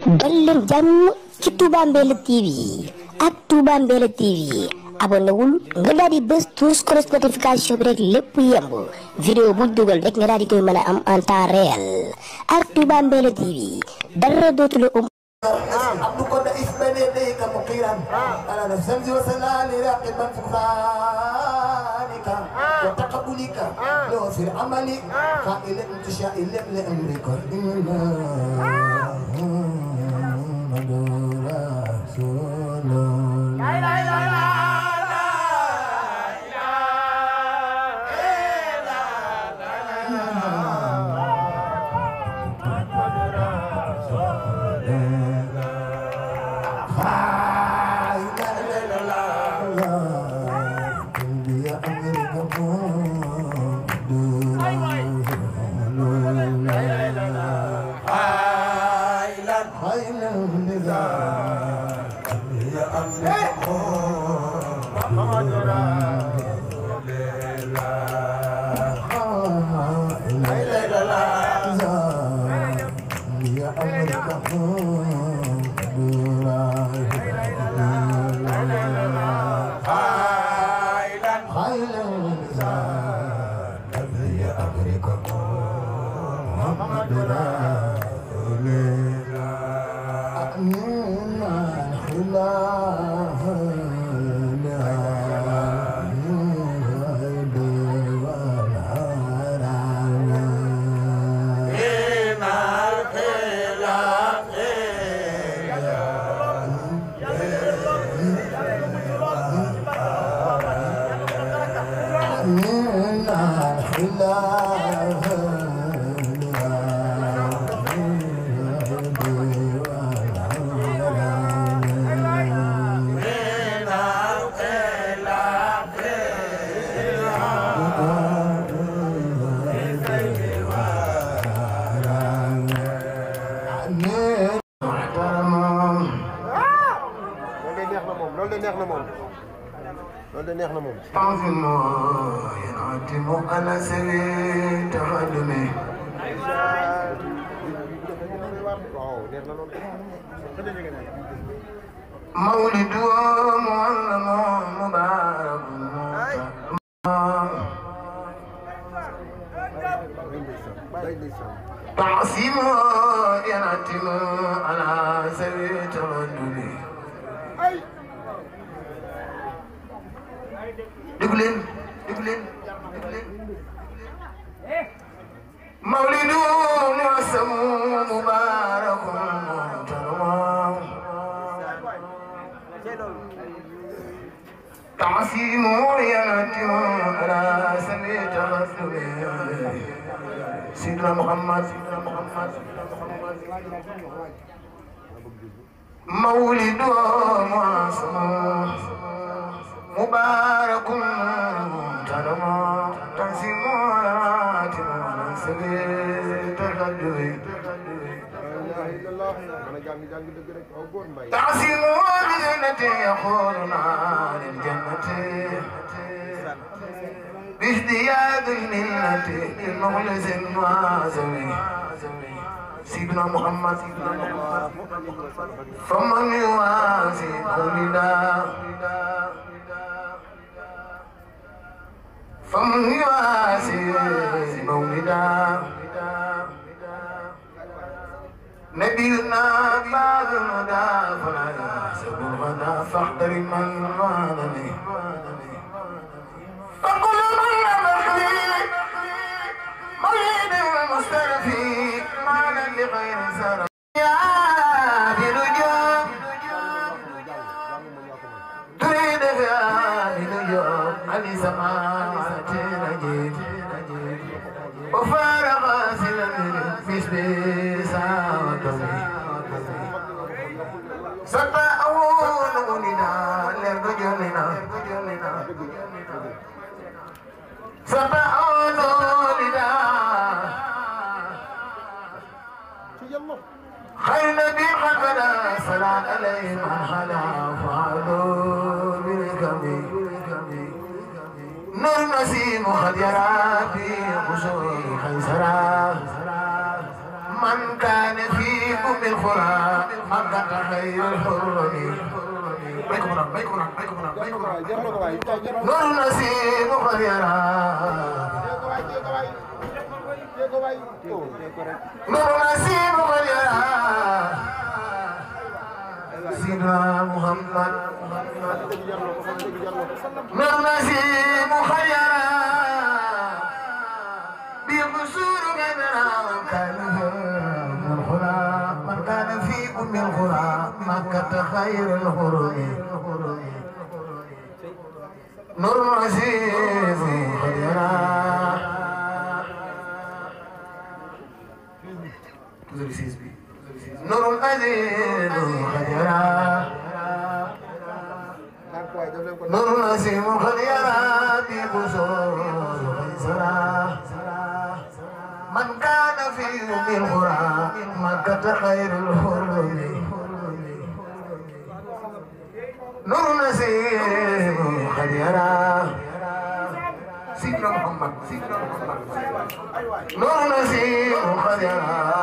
dal leen jàmm ci Touba Mbella TV ak Touba Mbella TV abonné wul nga daal di bës tous cloche notification bi rek lépp yemb vidéo bu dugal rek nga daal di koy mën a am en temps réel ak Touba Mbella TV dara dootul abdu ko da isbane day ka muqiran ala nafsi wa salali raqiban fuqanika wa taqabbulika lo fi amali qa'ila intisha'i li amrika مولد معلم مبارك تعصيم ينتم على سبيل تمدني دبلين مولد معصم مبارك تعصيم ينتم على سبيل تمدني سيدنا محمد مولد معصم مبارك تنمى تنسيم على سبيل تمدني تعصيم بجنة يخوننا للجنة بازدياد المنة للمخلص المعزمي سيدنا محمد فمن يواسي مولدا فمن يواسي مولدا نبينا بعد الهدى فلا يحسب الغدا فاحذر من وعدني فكل من نبغي مولد المسترفي معنى لغير سرف يا بنجوم تريد يا بنجوم علي سماوات نجيب وفارغ سلم في سبيسا وطمي ستأون وننا لرجلنا ستأون وننا خير نبي حقنا صلاة عليه من خلا فعلوا بالكمي نور نسيم خديرا في قصور حيسرا من كان فيكم بالقرآن مكة خير الحرم نور نسيم خيرا نور نسيم خيرا سيدنا محمد نور نسيم خيرا بقصور غدرا كان من كان في أم القرى مكة خير الحرم نور عزيز خيرا نور عزيز خيرا نور عزيز خيرا بقصور غدرا من كان في أم القرى مكة خير الحرم نور نسيم خيرا سيدنا محمد نور نسيم خيرا